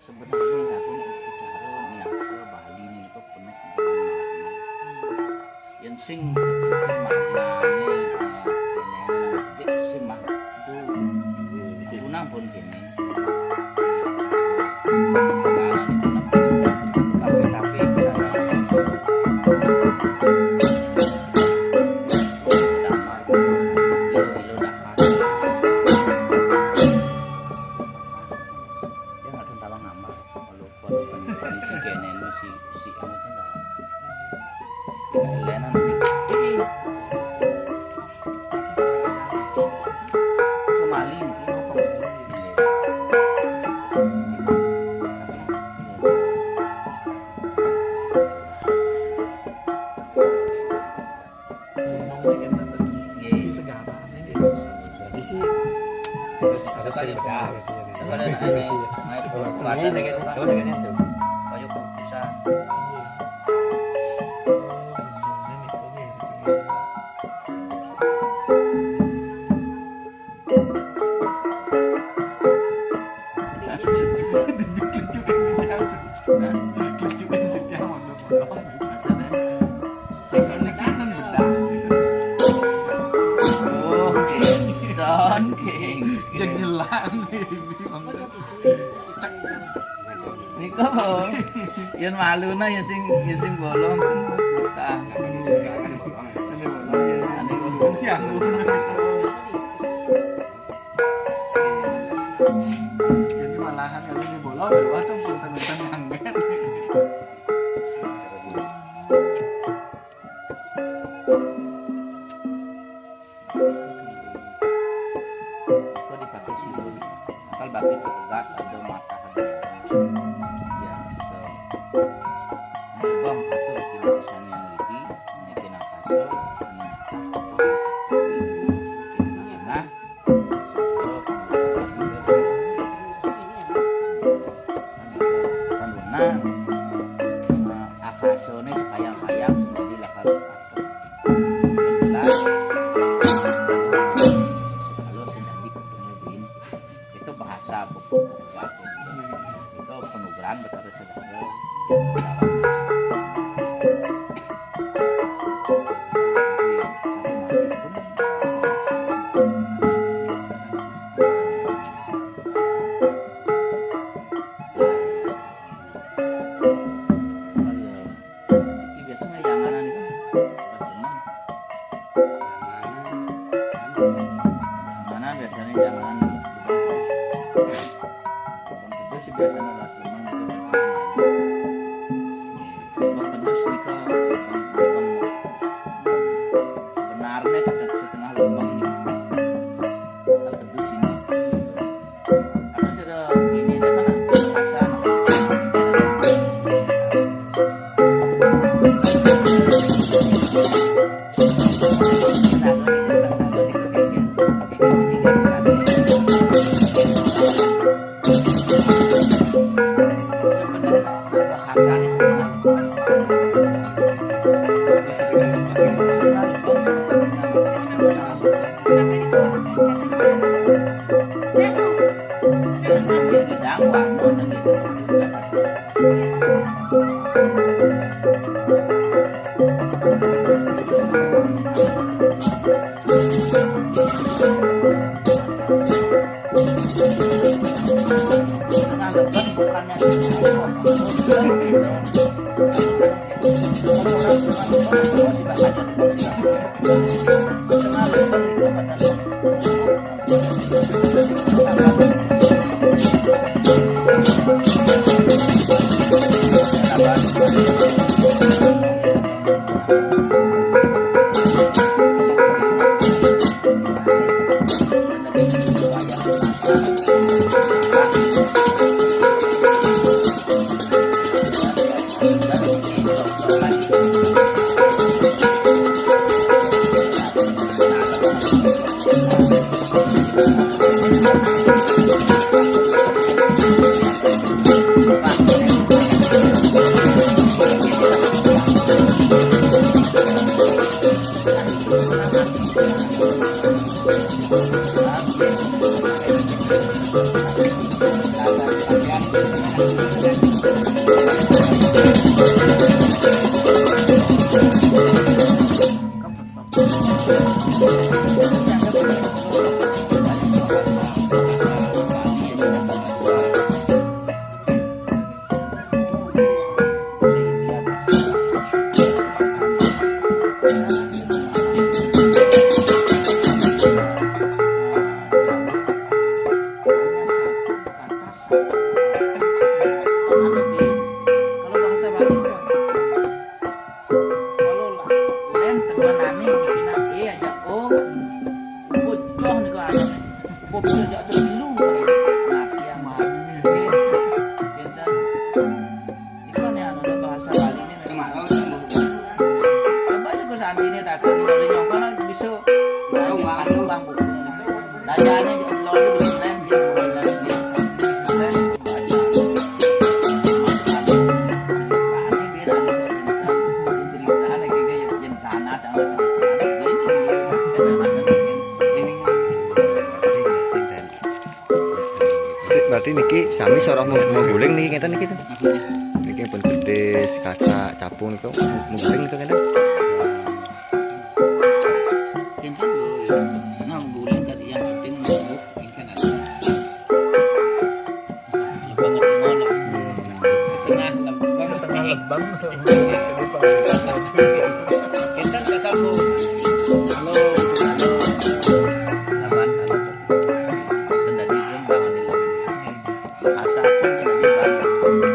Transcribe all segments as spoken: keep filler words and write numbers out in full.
Sebenarnya aku nek bicara nih, aku Bali nih kok penuh dengan makna. Yang sing maknane, eh, kene, nek sing makna itu guna pun kene. Tapi, tapi, dia nggak tahu ngamar. Kalau buat kondisi kene ini si, si anu kan dah. Elenan ini. Somali ini apa? Nggih. Tradisi harus, harus sedekah gitu ya. Kalau ada, ada, kalau ada, coba saya tuh. Kayu kukusan. Dibikin lucu kan gitu. Lucu kan gitu, ya, mau bolong. Saya kan bedak gitu. Oke, oke. Jenyelan. Niku, yen malu nah, yen sing, yen sing bolong kan buka. Ini bolong, ya. Ini bolong. Siang. Jadi malahan kalau ini bolong, ya, waduh, punten-punten manggen. Kok dipakai sih? Akal bagi petugas ada mata, ada ya, so. Nah, bang, atur kira-kira yang lebih, ini kena kasar, ini nah, Nah, akasone sepayang-payang sing dadi lakar. Yang jelas, kalau sing dadi ketemu bin, itu bahasa pokok-pokok. Itu penugaran betara segala. Iki biasanya janganan itu. Janganan biasanya janganan. Lubang pedes sih biasanya ras lubang itu. Lubang pedes nika, lubang, lubang benarnya setengah lubang nih. Kan pedes ini. Ada sudah ini deh, mana? Rasa, rasa. Tengah lebar bukannya setengah lebar itu pada Kalau bahasa Bali kan, kalau lah, lain temenan nih, bikin A aja O, bocoh nih ke anu nih. Bocoh aja tuh dulu. Nasi yang mana? Kita, itu kan yang ada bahasa Bali ini memang. Coba sih ke Santi ini takut nih, dari nyongkona bisa. Tahu, Bang. Bang, Bu. Dajane lor itu bisa lain, bisa lain. Berarti niki sami soroh mau, mau guling niki, ngeten niki tuh. Niki pun gede, sekacak, capung itu mau guling itu, ngeten. Kinten lho, ya. Nah, guling tadi yang penting nunggu, kinten aja. Lebang tengah, setengah lebang. Setengah lebang. Jadi, Pak, kinten kata Bu. Halo, halo. Laban, halo. Kendali pun bangun di laut. Asa pun kendali bangun.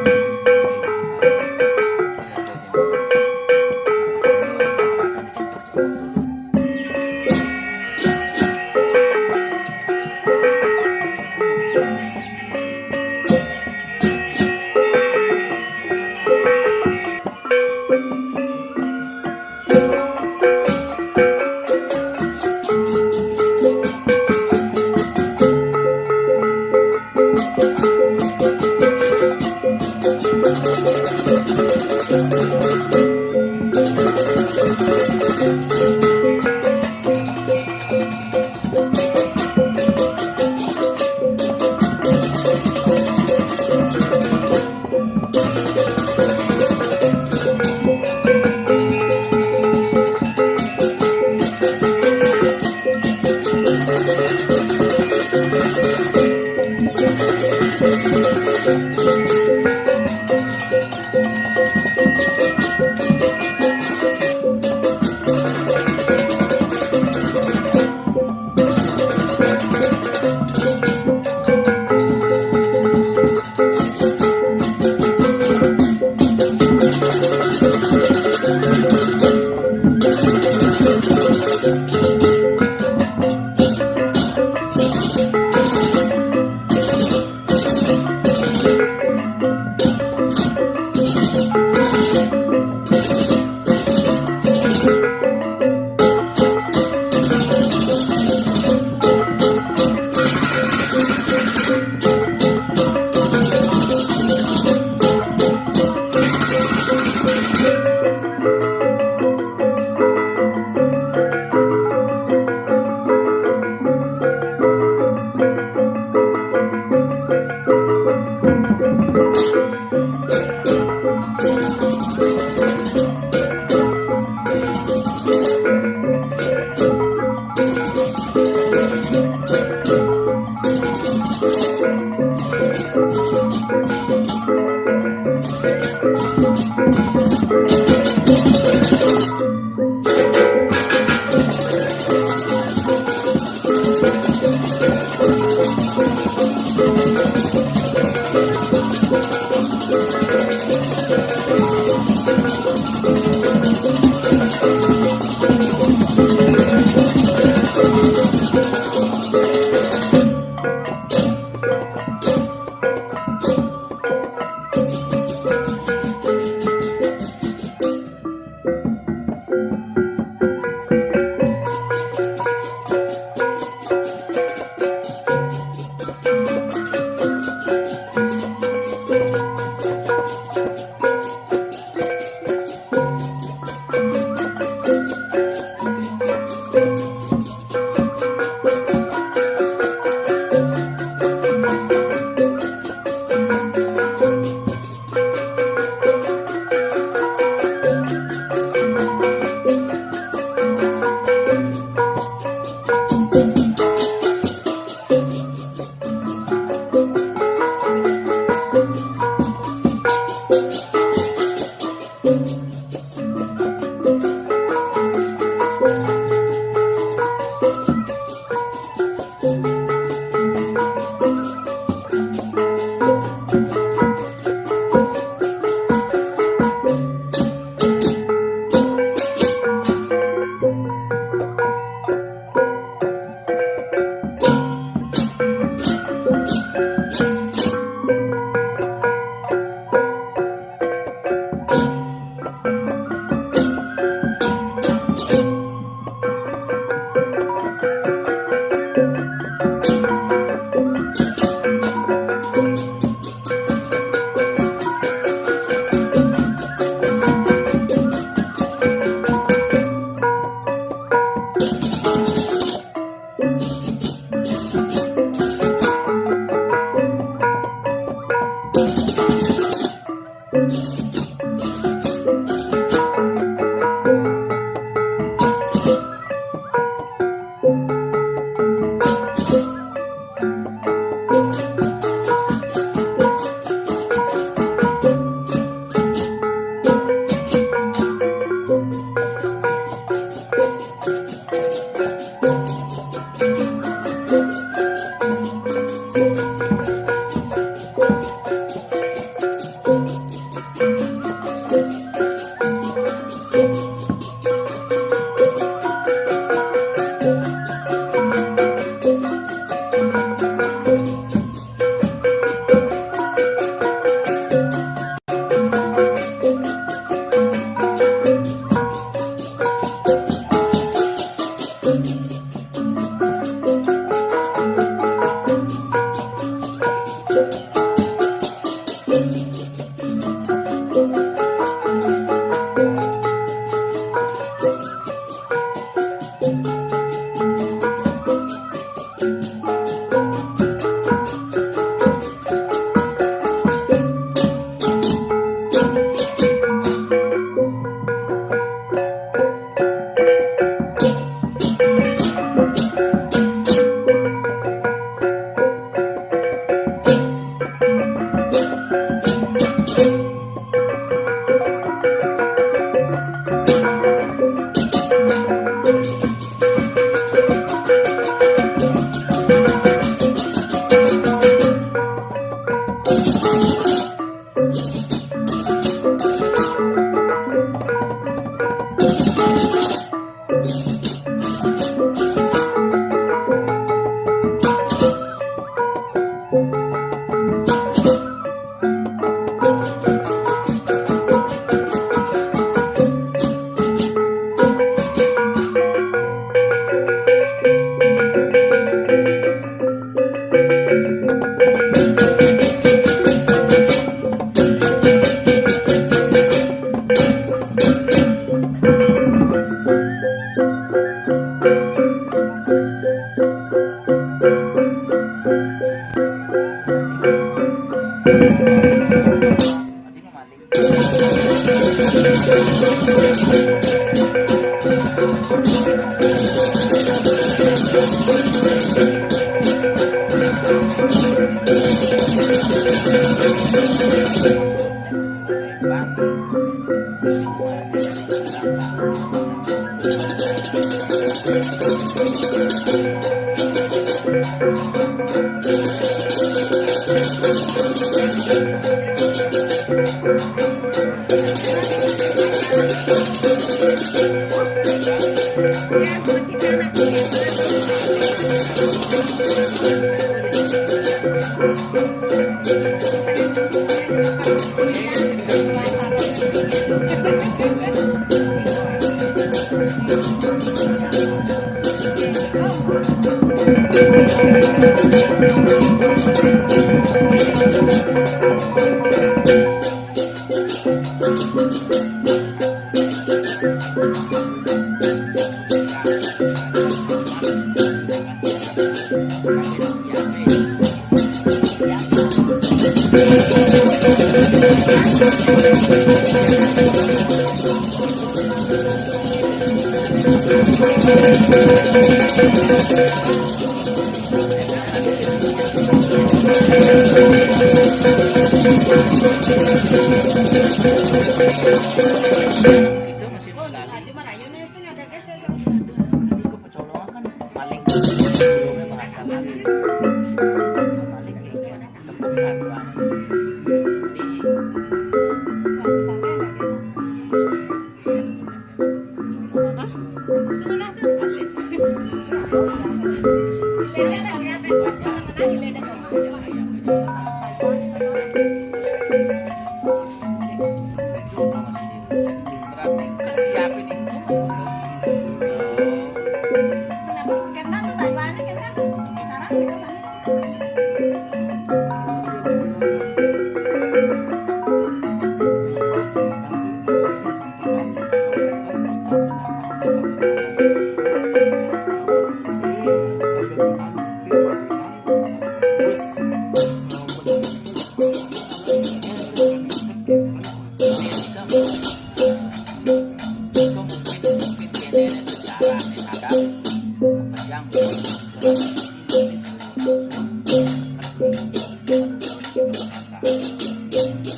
Itu masih menggali. Itu kecolongan kan? Maling. Bahasa maling. Maling kayak gitu. Tepuk kan, Pak. Di